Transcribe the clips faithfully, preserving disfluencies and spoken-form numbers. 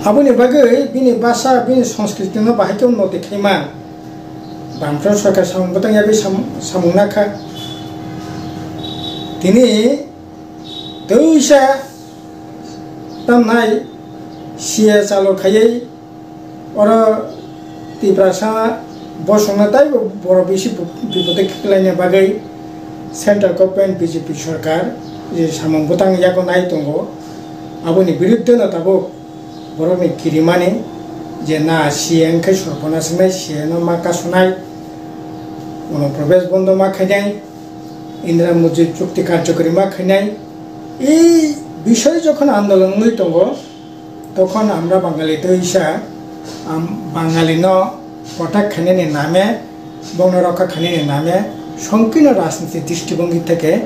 Aboni bagwi bini basa, bini songskritino bahai khe unnoti khaima. Bamfront sorkar samung bwtang yagwi sam-, samung nakha. Tini twisa tamnai C A A chalo khaiwi oro Tiprasa bosongno taibo borok bisi bu-, bipode khiklaina bagwi central government B J P sorkar je samung bwtang yago nai tongo, aboni biruddhe no tabuk borokni kirimani je na C A A wngkhe sorpona swngnai, C A A no ma kasunai, Uno Probesh Bondo ma khainai, Indra Mujit chukti karjokori ma khainai. Ei bisoi jokhon andolon wngwi tongo, tokhon amra Bangali twisa, am, Bangali no protect khainani name, bongno rokha khainani name, songkino rajniti dristibongi theke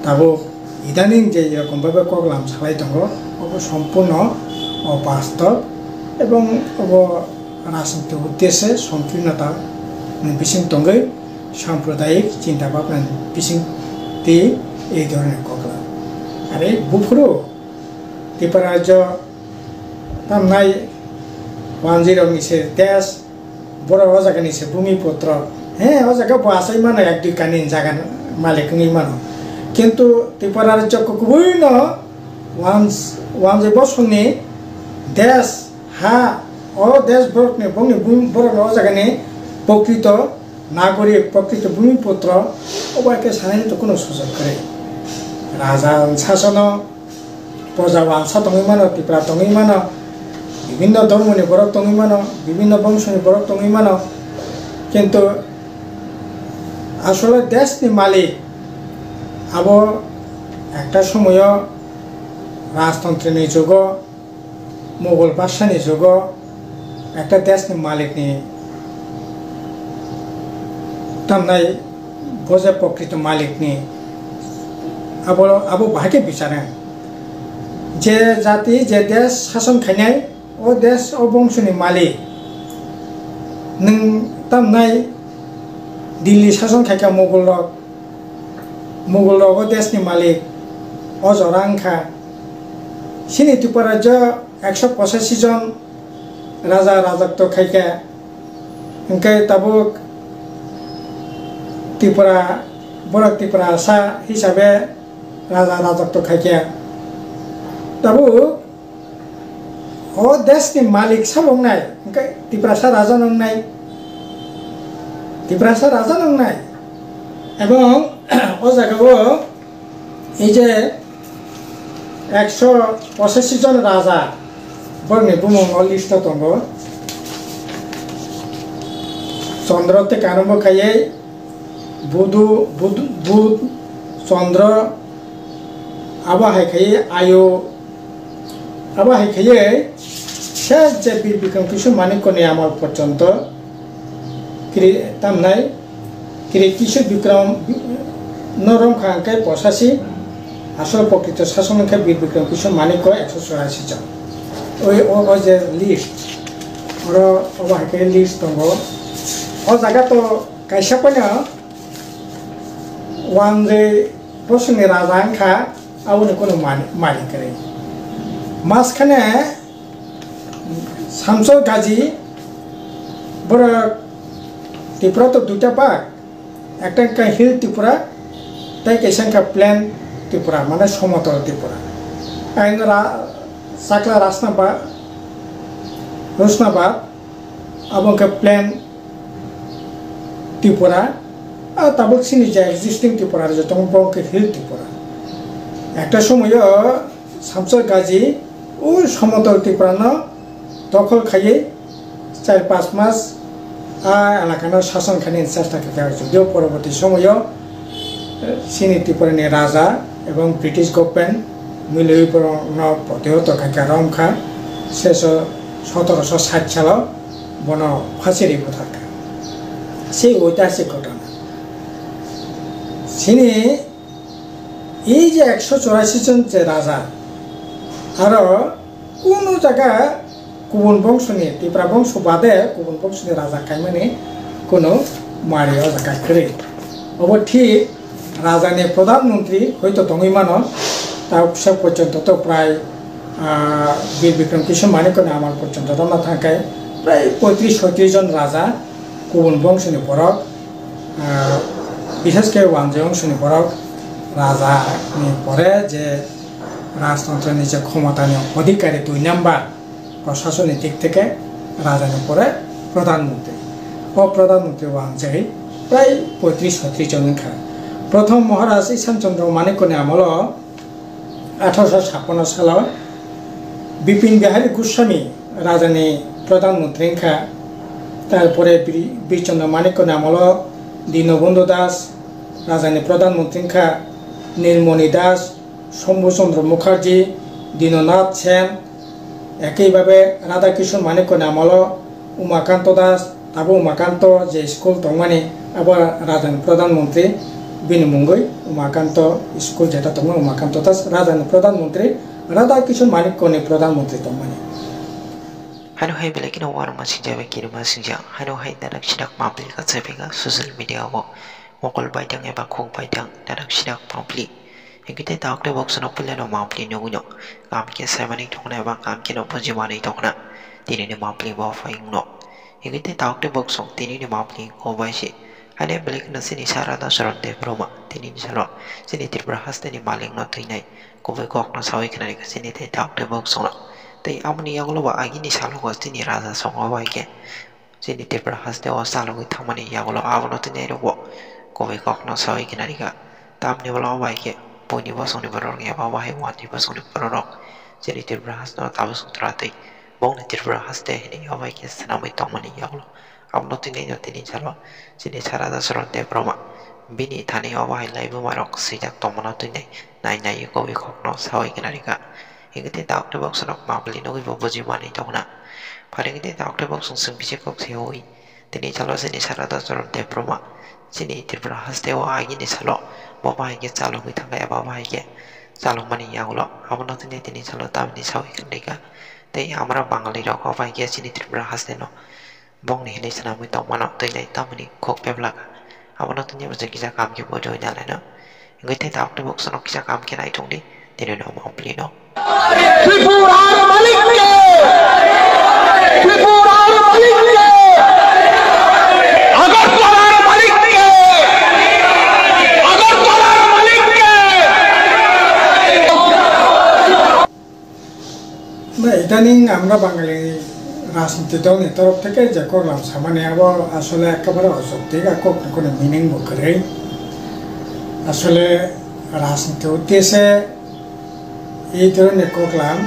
tabuk idaning je erokom bhabe koklam salai tongo, obo sompurno obastop ebong obo rajniti uddeshe sompurnota ni bising tongwi sampradayik chinta bhabna ni bising tei ei dhoroner koklam. Are buphuru Tripura rajyo tamnai wanjwirokni se desh, borok o jagani se bhumiputro. He, o jaga bo achai mano ek dui kani jaga malik wngwi mano. Kintu Tripura rajyo kubui no wans-, wanjwi bosongni desh, ha, o desh borokni, bongni bum-, borokni o jagani prokrito nagorik, prokrito bhumiputro, obo hai khe sanani to kuno sujok kwrwi. Raja sasono, proja wansa tongwi mano, Tipra tongwi mano, bibinno dhormoni borok tongwi mano, bibinno bongshoni borok tongwi mano. Kintu asole deshni malik abo ekta somoyo rajtontrini jugo, Mughal Basha ni jugo ekta desh ni malik ni tamnai, bo je prokrito malik ni abo, abo bahai khe bichar wng. Je jati, je desh sason khainai, o desh, o bongso ni malik nwng tamnai Delhi sason khaikha Mughal rok, Mughal rok o desh ni malik o jora wngkha. Chini Tripura rajyo ekso pochashi jon raja rajotwo khaikha, hwnkhe tabuk Tripura, borok Tripura sa hisabe raja rajotwo khaikha. Tabuk o deshni malik sabo wngnai, hwnkhe Tiprasa raja no wngnai, Tiprasa raja no wngnai. Ebong o jaga o ei je ekso pochashi jon raja, borokni bumung o list o tongo. Chandra tei Karma bo khaiwi Budu, Bud-, Bud, Chandra, abo hai khaiwi Ayo, abo hai khaiwi se je Bir Bikram Kishore Manikya ni amal porjonto kiri tamnai, kiri Kishore Bikram no romkha hwnkhe pochashi, asol prokrito sason hwnkhe Bir Bikram Kishore Manikya ekso churashi jon. Oi, o, o je list, oro obo hai khe list tongo. O jaga to kaisa pono wanjwi bosongni raja wngkha, aboni kunu mani, mani kwrwi. Majkhane Samsoi Gaji, borok Tripura to duita bag, ekta wngkha Hill Tripura, tei kaisa wngkha Plain Tripura, mane somotol Tripura. Ayang ra-, Chakla Rasnaba-, Rusnabad, abo wngkha Plain Tripura, a tabuk chini je existing Tripura rajyo tongo, bo wngkha Hill Tripura. Ekta somoyo Samsoi Gaji o somotol Tripura no dokhol khaiwi char panch mas a elaka no sason khainani chesta khaikha, judio poroborti somoyo, eh, chini Tripura ni raja ebong British government milwi borokno protihoto khaikha, romkha, seso sotoroso sait salo bono phasi ri butharkha. Se oitihasik ghotona. Chini ei je ekso churashi jon je raja, aro kunu jaga kubun bongsoni, Tipra bongso bade kubun bongsoni raja khaimani kunu mari o jaga kwrwi. Obo thik rajani pradhan mantri hoito tongwi mano, ta kisa porjonto to prai Ah, Bir Bikram Kishore Manikya ni amal porjonto romna thangkhe prai poitris soitris jon raja, kubun bongsoni borok, ah, bishesh khe Wanjoi bongsoni borok raja ni pore je rajtantro ni je khomota ni odhikari dui number, proshason ni dik theke raja ni pore pradhan mantri. O pradhan mantri Wanjoi prai poitris soitris jon wngkha. Prothom Maharaj Ishan Chandra Manikya ni amolo athroso sappanno salo Bipin Bihari Goswami rajani pradhan mantri wngkha. Tarpore Bir-, Birchandra Manikya ni amolo Dinobandhu Das rajani pradhan mantri wngkha. Nilmoni Das, Shambhu Chandra Mukherjee, Dinanath Sen, ekei babe Radha Kishore Manikya ni amolo Umakanto Das, abo Umakanto je school tongmani, abo rajani pradhan mantri, bini mungwi Umakanto school jeta tongmani Umakanto Das, rajani pradhan mantri Radha Kishore Manikya ni pradhan mantri tongmani. Hano hai belai kheno uanama singja bai kirima singja. Hano hai darak sidak mapli ka chepika social media o mokol baitang eba khuk baitang darak sidak mapli. Hingke tei taok tei boksono puilano mapli nugwino. Kam khe saimani tongna eba kam kheno bujimanwi tongna. Tinini mapli bo phai wngno. Hingke tei taok tei boksong tinini mapli ko bai se. Haino belai kheno chini sara da soron de broma. Tinini salo chini Tripura hasteni malikno twinai. Kubui kokno sawi khwnarikha chini tei taok tei boksongno. Tei aboni yagulo bo agini salogo chini raja songma bai khe. Chini Tripura haste o chalogwi thangmani yagulo abono tini rokbo kubui kokno sawi khwnarikha. Tamni ulo bai khe buini bosongni bororok eba bahai uanni bosongni bororok chini Tripura haste o tabuk songtra twi bongni Tripura haste hinwi o bai khe swnamwi tongmani yagulo. Abono tini no tini salo chini sara da soron de broma bini thani o bahai laibumarok swijak tongmano tini nai nai kubui kokno sawi khwnarikha. Hingke tei taok tei boksonok mapli nugwi bo buji manwi tongna. Pharingdi taok tei boksong chwng bisi kok se oi. Tini salo chini sara da soron de broma. Chini Tripura haste o agini salo bo bahai khe chalogwi thangkha eba bahai khe chalokmani yagulo. Abono tini tini salo tamni sawi khwnarikha. Tei amra Bangali rok o bahai khe chini Tripura haste no bongni hinwi swnamwi tongmano twi nai tamoni khuk peplak. Abono tini bo je kisa kam khe bo joi nalaino. Hingke tei taok tei boksonok kisa kam khe nai tongdi. Tini no mapli no. Tripura malik ke! Tripura malik ke! Agartala malik ke! Agartala malik ke! Na, idaning amra Bangali rajniti dol ni torof theke je koklam samani abo asole ekkebare ojoktik, a kokni kono meaning bo kwrwi. Asole rajniti uddeshe ei dhoroner koklam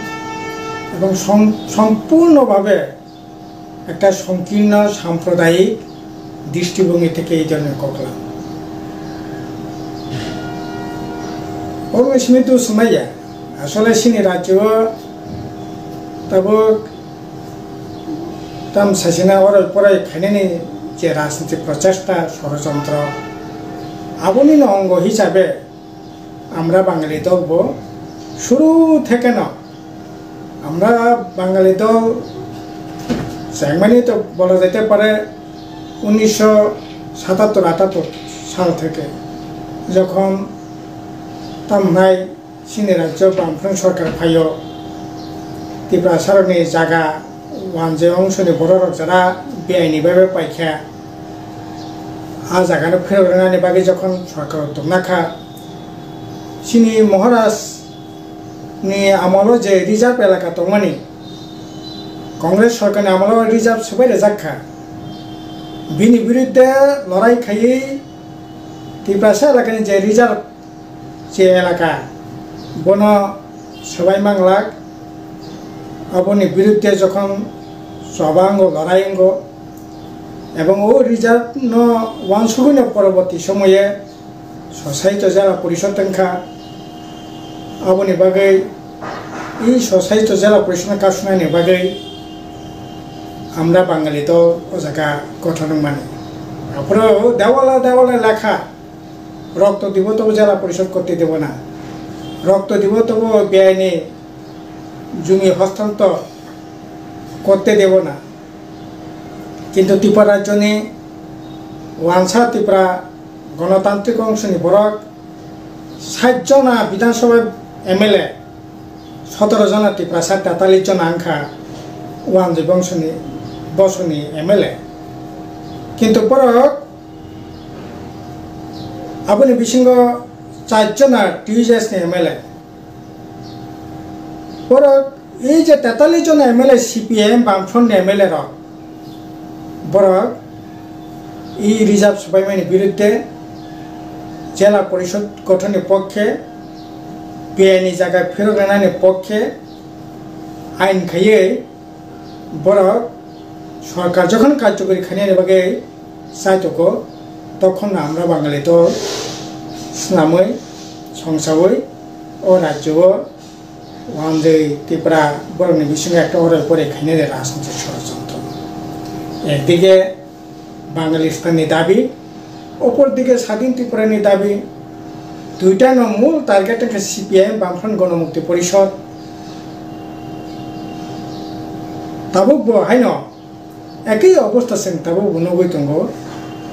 ebong som-, sompurno bhabe ekta sonkirno sampradayik dristibhongi theke ei dhoroner koklam. Obo simi dusumaya. Asole chini rajyo o tabuk tam sasina orai porai khainani je rajniti prochesta, sorojontro, aboni no ongo hisabe amra Bangali dol bo suru theke no Amra Bangali dol chengmani to bola jaite pare unnisho satattor atattor sal theke, jokhon tamhai chini rajyo Bamfront sorkar phaio, Tiprasarokni jaga Wanjoi ongsoni bororok jara beaini baibai paikha, a jagano phirok rwnani bagwi jokhon sorkar tongna kha, chini Maharaj ni amolo je reserve elaka tongmani, Congress sorkarni amolo reserve swbai rwjak kha. Bini birudde lorai khaiwi Tiprasa elakani je reserve je elaka, bono swbai manglak. Aboni birudde jokhon choba wngo, lorai wngo, ebong o reserve no uansugwino poroborti somoye Sosai to jela porishod wngkha. Aboni bagwi, i sosai to jela porishod no kasunani bagwi, amra Bangali dol o jaga gothon wngmani. Aphuru dewala dewala lekha, rokto dibo tobo jela porishod korte debo na, rokto dibo tobo beaini jumi hostantor korte debo na. Kintu Tripura rajyoni wansa Tripura Ganatantrik Ongsoni borok sait jona Bidhan Sabha M L A sotoro jona Tiprasa, tetallis jona wngkha Wanjwi bongsoni, bosoni M L A. Kintu borok aboni bisingo char jona T U J S ni M L A. Borok ei je tetallis jona M L A C P I M Bamfront ni M L A rok, borok e-reserve swbaimani birudde, jela porishod gothonni pokkhe, beaini jaga phirok rwnani pokkhe ain khaiwi borok sorkar jokhon karjokori khainani bagwi chaitoko, tokhonno Amra Bangali dol swnamwi songsaui o rajyo o Wanjwi Tipra borokni bisingo ekta orai porai khainani rajnitik sorojontro. Ekdige Bangalistanni dabi, opor dige Sadin Tripurani dabi, duitano mul target wngkha C P I M Bamfront Gonomukti Porishod. Tabuk bo haino ekhi obostha chwng tabuk bo nugwi tongo,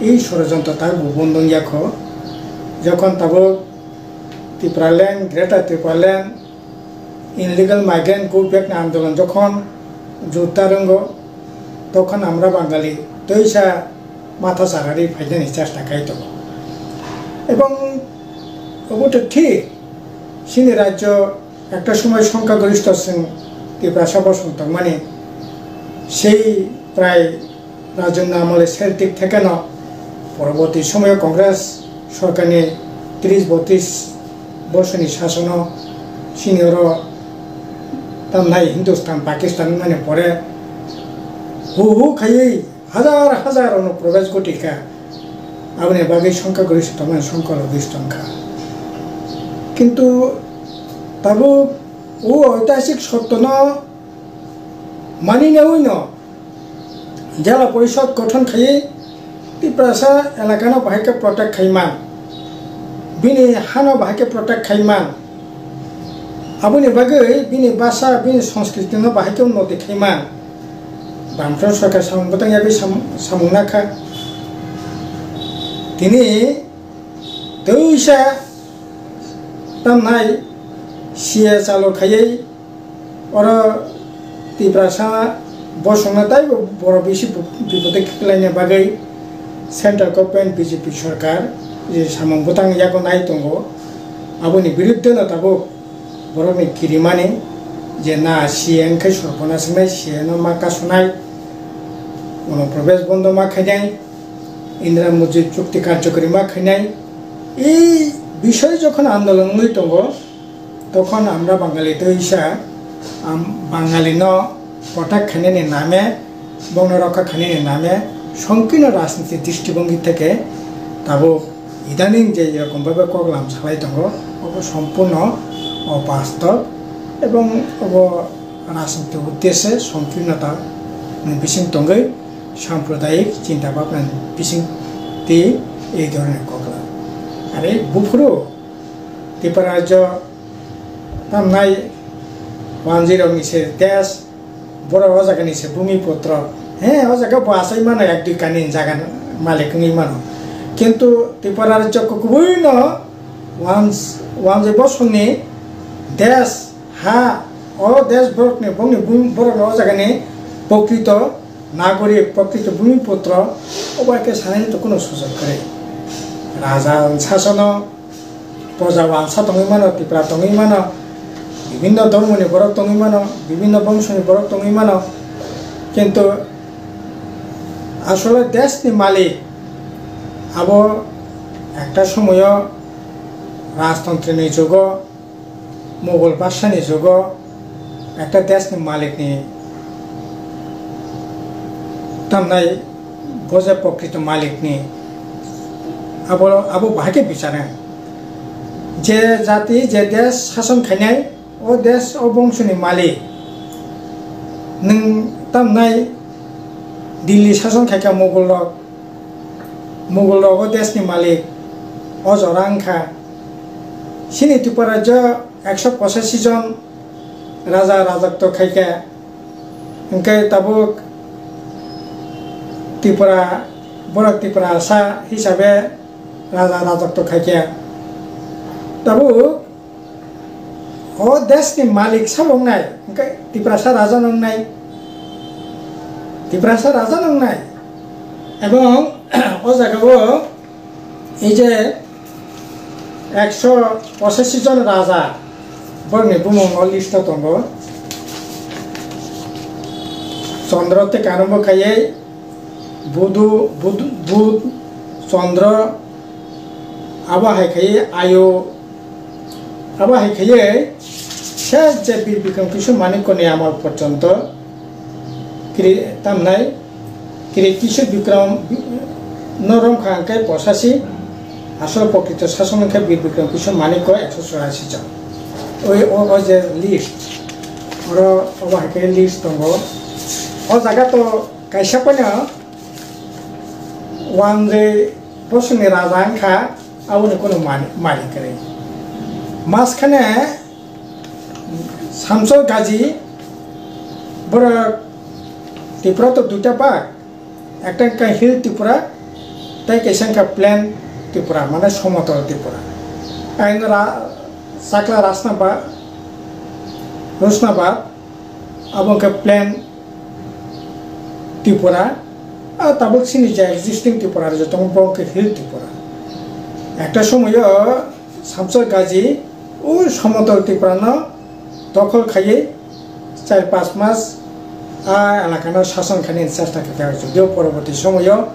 ei sorojontro tabuk bo bondong yakho, jokhon tabuk Tipraland, Greater Tipraland, illegal migrant go back ni andolon jokhon jurta rwngo, tokhon Amra Bangali twisa matha charari phainani chesta khai tongo. Ebong obo to thik, chini rajyo ekta somoi songkhagoristo chwng Tiprasa bosong tongmani, sei prai Rajwngni amole Celtic thekeno poroborti somoyo Congress sorkarni tris botris bosorni sasono chini oro tamnai Hindustan, Pakistan wngmani pore hu hu khaiwi hajar hajar ono probesh ghotikha. Aboni bagwi songkhagoristo tongmani songkhagoristo wngkha. Kintu tabuk o oitahasik sottono maninawi no Jela Porishod gothon khaiwi Tiprasa elakano bahai khe protect khai man, bini hano bahai khe protect khai man, aboni bagwi bini basa, bini sonskritino bahai khe unnoti khai man. Bamfront sorkar samung bwtang yagwi sam-, samung nakha. Tini twisa tamnai C A chalo khaiwi oro Tiprasa bosongno taibo borok bisi bipode kwklaina bagwi central government B J P sorkar je samung bwtang yago nai tongo, aboni biruddhe no tabuk borokni kirimani je na C A wngkhe sorpona swngnai, C A no ma kasonai, Onuprobes bondo ma khainai, Indra Mujib chukti karjokori ma khainai, ei bisoi jokhon andolon wngwi tongo, tokhon Amra Bangali twisa, am, Bangali no protect khainani name, bongno rokha khainani name, songkirno rajniti dristibongi theke tabuk idaning je erokom bhabe koklam salai tongo, obo sompurno obastob ebong obo rajniti uddeshe songkirnota ni bising tongwi sampradayik chinta bhabna ni bising twi ei dhoroner koklam. Are buphuru Tripura rajyo tamnai wanjwirokni se desh, borok o jagani se bhumiputro. He, o jaga bo achai mano, ek dui kani jaga malik wngwi mano. Kintu Tripura rajyo kubui no wanj-, wanjwi bosongni desh, ha, o desh borokni, bongni bhumi, borok o jagani pokrito nagorik, pokrito bhumiputro, obo hai khe sanani to kuno sujok kwrwi. Raja sasono, proja wansa tongwi mano, Tipra tongwi mano, bibinno dhormoni borok tongwi mano, bibinno bongsoni borok tongwi mano, kintu asole deshni malik abo ekta somoyo rajtantrini jugo, Mughal Badshahni jugo ekta deshni malikni tamnai, bo je pokrito malikni abo, abo bahai khe bichar wng. Je jati, je desh sason khainai, o desh, o bongsoni malik. Nwng tamnai Delhi sason khaikha Mughal rok, Mughal rok o deshni malik, o jora wngkha. Chini Tripura rajyo ekso pochashi jon raja rajotwo khaikha, hwnkhe tabuk Tripura, borok Tiprasa hisabe raja rajotwo khaikha. Tabuk O deshni malik sabo wngnai, hwnkhe Tiprasa raja no wngnai, Tiprasa raja no wngnai. Ebong o jagao ei je ekso pochashi jon raja, borokni bumung o list o tongo. Chandra tei Karombo khaiwi Budu, Bud, Bud, Chandra, abo hai khaiwi Ayo, abo hai khaiwi se je Bir Bikram Kishore Manikya ni amal porjonto kiri tamnai, kiri Kishore Bikram no romkha hwnkhe pochashi, asol prokrito sasong hwnkhe Bir Bikram Kishore Manikya ekso churashi jon. Oi, o, o je list, oro obo hai khe list tongo. O jaga to kaisa pono Wanjwi bosongni raja wngkha, aboni kunu mani, mani kwrwi. Maskhane Samsoi Gaji, borok Tripura to duita bag, ekta wngkha Hill Tripura, tei kaisa wngkha Plain Tripura, mane somotol Tripura. Aino ra-, Chakla Rasnaba, Rusnabad, abo wngkha Plain Tripura, a tabuk chini je existing Tripura rajyo tongo, bo wngkha Hill Tripura. Ekta somoyo Samsoi Gaji o somotol Tripura no dokhol khaiwi char panch mas a elaka no sason khainani chesta khaikha, judio poroborti somoyo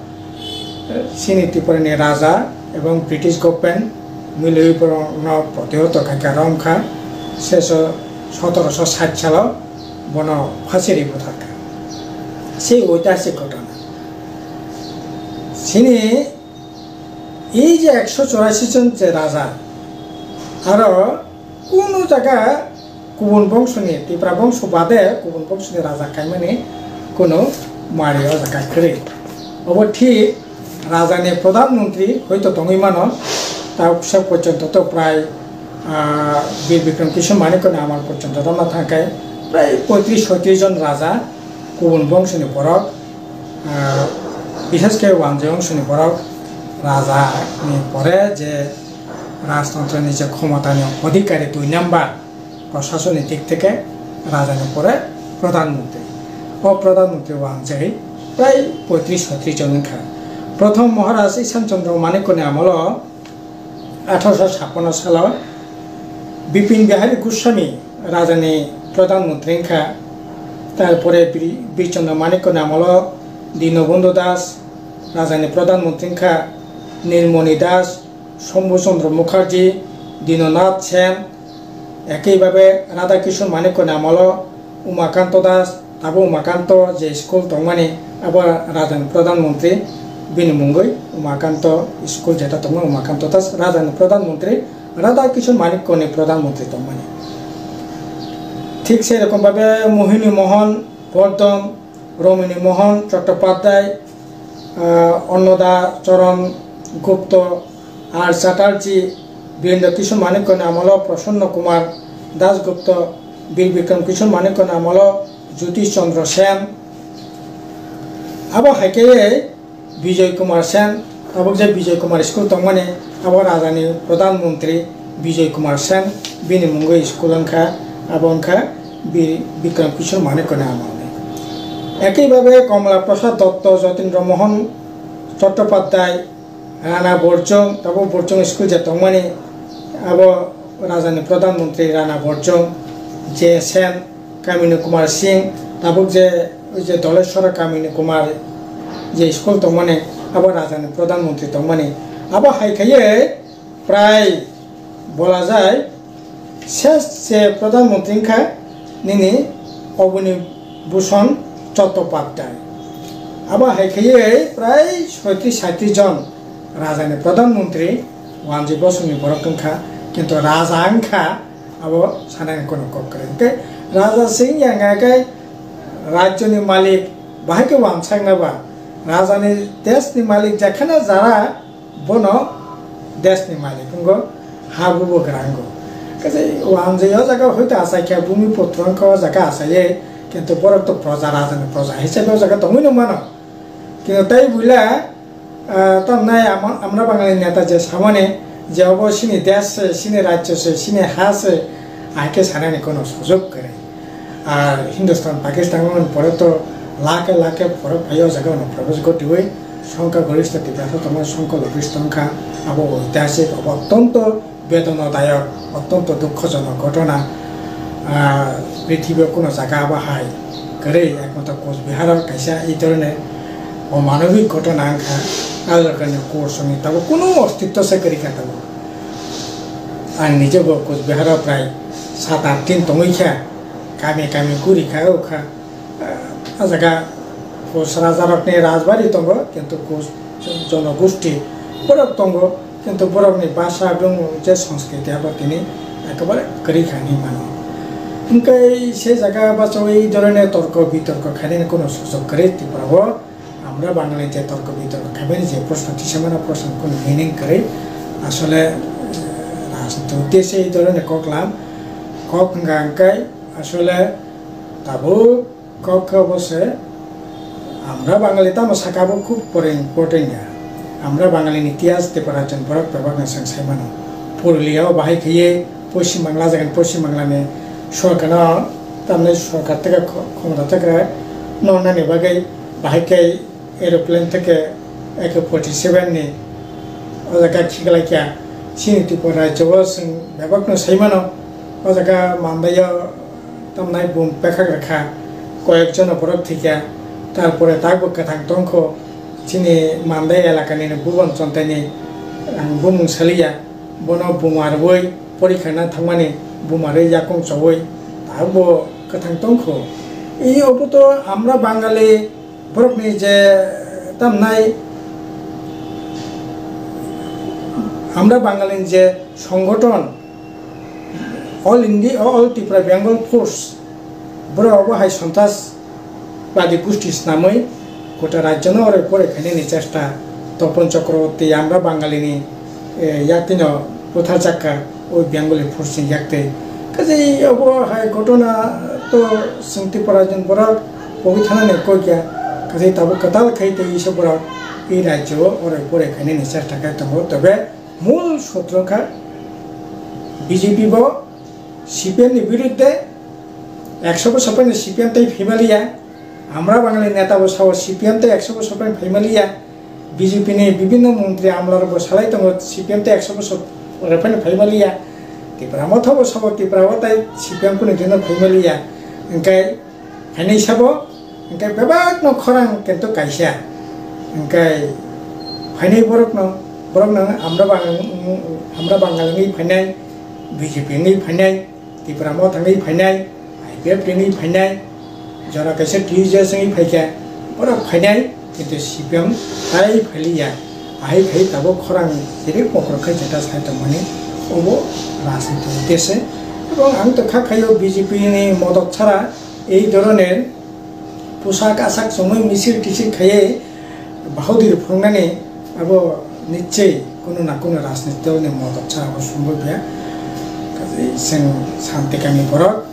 chini Tripura ni raja ebong British government milwi borokno protihoto khaikha, romkha, seso sotoroso sait salo bono phasi ri butharkha. Se oitihasik ghotona. Chini ei je ekso churashi jon je raja, aro kunu jaga kubun bongsoni, Tipra bongso bade kubun bongsoni raja kaimani kunu mari o jaga kwrwi. Obo thik rajani pradhan mantri hoito tongwi mano, ta kisa porjonto to prai, ah, Bir Bikram Kishore Manikya ni amal porjonto romna thangkhe prai poitris soitris jon raja kubun bongsoni borok, ah, bishesh khe Wanjwi bongsoni borok raja ni pore je rajtantro ni je khomota ni odhikari dui number proshasoni dik theke raja ni pore pradhan mantri. O pradhan mantri Wanjwi prai poitris soitris jon wngkha. Prothom Maharaj Ishan Chandra Manikya ni amolo athroso sappanno salo Bipin Bihari Goswami rajani pradhan mantri wngkha. Tarpore Bir, Bir Chandra Manikya ni amolo Dinobandhu Das rajani pradhan mantri wngkha, Nilmoni Das, Shambhu Chandra Mukherjee, Dinonath Sen, ekei babe Radha Kishore Manikya ni amolo Umakanto Das, tabuk Umakanto je school tongmani, abo rajani pradhan mantri, bini mungwi Umakanto school jeta tongmani Umakanto Das, rajani pradhan mantri, Radha Kishore Manikya ni pradhan mantri tongmani. Thik sei rokom babe Mohini Mohan Bardhan, Romini Mohan Chattopadhyay, ah, Annoda Charan Gupta, R Chatterjee, Birendra Kishore Manikya ni amolo Prasanna Kumar Das Gupta, Bir Bikram Kishore Manikya ni amolo Jyotish Chandra Sen. Abo hai khe Bijoy Kumar Sen, tabuk je Bijoy Kumar school tongmani, abo rajani pradhan mantri Bijoy Kumar Sen, bini mungwi school wngkha, abo wngkha Bir Bikram Kishore Manikya ni amolni. Ekei babe Komla Prasad Dotto, Jatindra Mohan Chattopadhyay, Rana Borjong, tabuk Borjong school je tongmani, abo rajani pradhan mantri Rana Borjong, J Sen, Kamini Kumar Singh, tabuk je, oi je Doleshwara Kamini Kumar je school tongmani, abo rajani pradhan mantri tongmani. Abo hai khaiwi prai bola jai ses je pradhan mantri wngkha nini Oboni Bhushan Chattopadhyay. Abo hai khaiwi prai soitris saitris jon rajani pradhan mantri Wanjwi bosongni borok wngkha, kintu raja wngkha, abo sanani kono kok kwrwi. Hwnkhe raja se wngya hwnkhe rajyoni malik bahai khe wansakna ba, rajani deshni malik jekheno jara bono deshni malik wngo, ha bubo gwrango. Kaisa Wanjwi o jaga hoito achaikha, bumi putro wngkha o jaga achaiwi, kintu borok to proja, rajani proja hisabe o jaga tongwi no mano. Kintu tai buila, ah, tamnai ama-, amra Bangali neta je samani je obo chini desh se, chini rajyo se, chini ha se, Ahai khe sanani kono sujok kwrwi. Ar Hindustan, Pakistan wngmani pore to lakhe lakhe borok phai o jaga ono probesh ghotiwi songkha gorista Tiprasa tongma songkha lobis tongkha. Abo oitihasik, abo ottonto bedonadayok, ottonto dukhojonok ghotona. Ah, prithibi o kono jaga abo hai kwrwi, ekmatro Coach Bihar o kaisa ei dhoroner omanobik ghotona wngkha. Ajokani Coach ni tabuk kono ostitto se kwrwi kha tabuk. Ang nijebo Coach Bihar o prai sat aat din tongwi kha, kami kami guri kha, o kha. Ah, o jaga Coach rajarokni rajbari tongo, kintu Coach jonogosti borok tongo, kintu borokni bhasha, bumung, je sanskriti abo tini ekebare kwrwi kha hinwi mano. Hwnkhe se jaga bachaui ei dhoroner torko bitorko khainani kono sujok kwrwi Tripura o. Amra Bangali je torko bitorko khaimani je proshno tisamani proshno kono meaning kwrwi. Asole, eh, rajniti uddeshe ei dhoroner koklam, kok wngkha hwnkhe asole tabuk kok khe obo se Amra Bangali tamo saka abo khub pore important ya. Amra Bangali ni itihas Tripura chwng borok bebak no chwng sai mano. Purulia o bahai khaiye Poschim Bangla jaga ni Poschim Bangla ni sorkar no tamni sorkar theke kho-, khomota theke nonani bagwi bahai khe aeroplane theke A K forty seven ni o jaga khiklai kha. Chini Tripura rajyo o chwng bebak no sai mano. O jaga Mandai o tamnai bum pekhak rwkha, koyek jono borok thwikha. Tarpore takbo kwthang tongkho, chini Mandai elakani Bhuban Chontaini ang bumung saliya, bono buma rwui porikha na thangmani, buma rwi yakung chowui takbo kwthang tongkho. I obo to Amra Bangali borokni je tamnai Amra Bangalini je songothon, All India, All Tripura Bengal Force, borok obo hai sontras badi gusti snamwi kota rajyono oroi poroi khainani chesta Topon Chakraborty Amra Bangalini, eh, yaktwino butharjakha o Bengali force ni yaktwi. Kaje obo hai ghotona to chwng Tripura rajyoni borok pogwi thanani kok ya. Kaje tabuk kwtal khai tei isa borok e rajyo o oroi poroi khainani chesta khai tongo. Tobe mul sutro kha B J P bo C P M ni birudde ekso bosor phano C P M tei phaimaliya. Amra Bangali neta bo sao C P M tei ekso bosor phano phaimaliya. B J P ni bibinno montri amla rok bo salai tongo C P M tei ekso bosor phano phaimaliya. Tipra Motha bo sao Tipra o tai C P M kunu dino phaimaliya. Hwnkhe Phainai sabo, hwnkhe bebakno khorang kento kaisa. Hwnkhe phainai borokno, borokno Amra Bang-, Amra Bangal wngwi phainai, B J P wngwi phainai, Tipra Motha wngwi phainai, I P F T wngwi phainai, jora kaisa T U J S wngwi phaikha, borok phainai, kintu C P M tai phailiya. Ahai phai tabuk khorang chiri pokrok khai jeta sai tongmani, obo rajniti uddeshe. Ebong ang to kha khaio B J P ni modot chara, ei dhoroner poshak ashak chumui misil tisil khaiwi bahadur phwrwngnani abo nichoi kunu na kunu rajniti dol ni modot sa abo sumbo phiya. Kaje chwng shanti kami borok,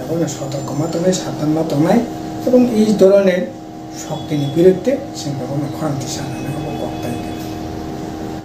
abo no sotorko ma tongnai, sabdan ma tongnai, ebong ei dhoroner shokti ni birudde chwng abo no khorang tisa nanai.